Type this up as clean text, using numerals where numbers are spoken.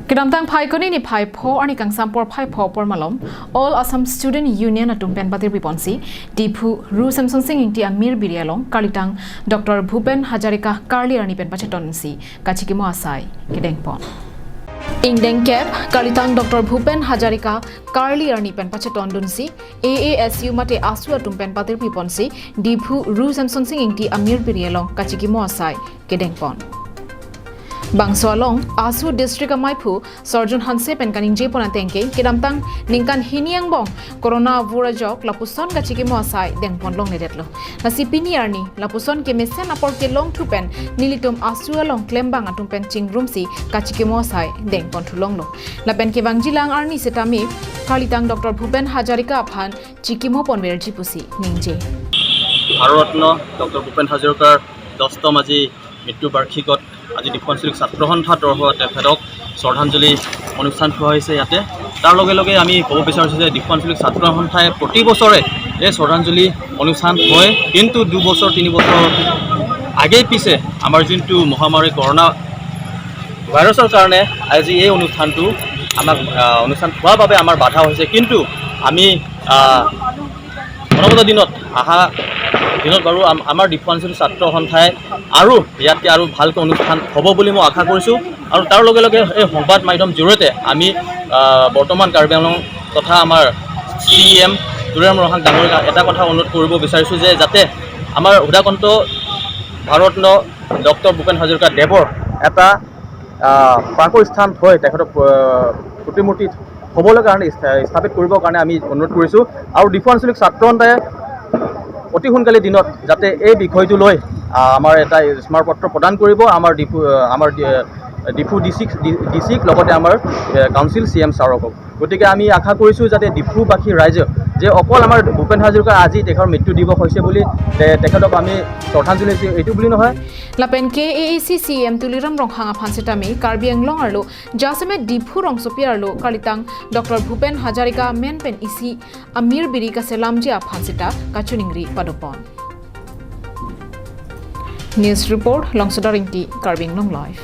Kedamtang Phaikoni ni Phai Pho ani Kangsampor Phai Pho por malom All Assam Student Union atum pen batir biponsi Diphu Ru Samson Singh ingti Amir Birialong Kalitang Dr. Bhupen Hazarika Karli arni pen pacheton si kachikimo asai kedengpon Ingdeng Cap Kalitang Dr. Bhupen Hazarika Karli arni pen pacheton dunsi AASU mate asu atum pen batir biponsi Diphu Ru Samson Singh ingti Amir Birialong kachikimo asai kedengpon Bangsoalong Asu District Maiphu Sarjun Hanse pen kaning jepona tengke kedamtang ningkan hiniang bong corona vurajok lapuson gachiki mo asai dengpon long nedetlo nasi pini arni lapuson ke mesen apor ke long thupen nilitum asu along klembang atum pen chingrumsi kachiki mo asai dengpon thulong lo lapen ke bangjilang arni setami Kalitang Dr. Bhupen Hazarika aphan chikimo ponwer jipusi ningje Bharat Ratna doctor Bhupen হাজৰিকাৰ 10তম আজি মৃত্যু বাৰ্ষিকত আজি ডিফু আঞ্চলিক ছাত্ৰ সন্থাৰ তৰফৰ তেখেতক শ্ৰদ্ধাঞ্জলি অনুষ্ঠান থোৱা হৈছে ইয়াতে। তাৰ লগে লগে আমি ক'ব বিচাৰিছোঁ যে ডিফু আঞ্চলিক ছাত্ৰ সন্থাই প্ৰতি বছৰে এই শ্ৰদ্ধাঞ্জলি অনুষ্ঠান হয়, কিন্তু 2 বছৰ 3 বছৰ আগে পিছে আমাৰ যোনটো মহামাৰী কৰোণা ভাইৰাছৰ কাৰণে আজি এই অনুষ্ঠানটো আমাক অনুষ্ঠান হোৱাৰ বাবে আমাৰ বাধা হৈছে। কিন্তু আমি অনাগত দিনত, অহা দিনত বাৰু আমাৰ ডিফু আঞ্চলিক ছাত্ৰ সন্থাই আৰু ইয়াতকৈ আৰু ভালকৈ অনুষ্ঠান হ'ব বুলি মই আশা কৰিছোঁ। আৰু তাৰ লগে লগে এই সংবাদ মাধ্যম জৰিয়তে আমি বৰ্তমান কাৰ্বি আংলং তথা আমাৰ চি এম তুলিৰাম ৰংহাং ডাঙৰীয়াক এটা কথা অনুৰোধ কৰিব বিচাৰিছোঁ যে যাতে আমাৰ সুধাকণ্ঠ ভাৰতৰত্ন ডক্টৰ ভূপেন হাজৰিকা দেৱৰ এটা পাৰ্কৰ স্থান থৈ তেখেতৰ প্ৰতিমূৰ্তি হ'বলৈ কাৰণে স্থাপিত কৰিবৰ কাৰণে আমি অনুৰোধ কৰিছোঁ। আৰু ডিফু আঞ্চলিক ছাত্ৰ সন্থাই অতি সোনকালে দিনত যাতে এই বিষয়টো লৈ আমাৰ এটা স্মাৰকপত্ৰ প্ৰদান কৰিব আমাৰ ডিফু ডি চিক, লগতে আমাৰ কাউন্সিল চি এম ছাৰকো। গতিকে আমি আশা কৰিছোঁ যাতে ডিফুবাসী ৰাইজে যে অকল আমাৰ ভূপেন হাজৰিকাৰ আজি তেখেতৰ মৃত্যু দিৱস হৈছে বুলি তেখেতক আমি শ্ৰদ্ধাঞ্জলি দিছোঁ এইটো বুলি নহয়। Lapen KAAC CM Tuliram Ronghang aphan setami Karbi Anglong arlo jaseme Diphu Rongsopi arlo Kalitang Dr. Bhupen Hazarika men pen isi Amir Biri ka selamji aphan seta kachuningri padopon. News Report Longsodaringti, Karbi Anglong Live.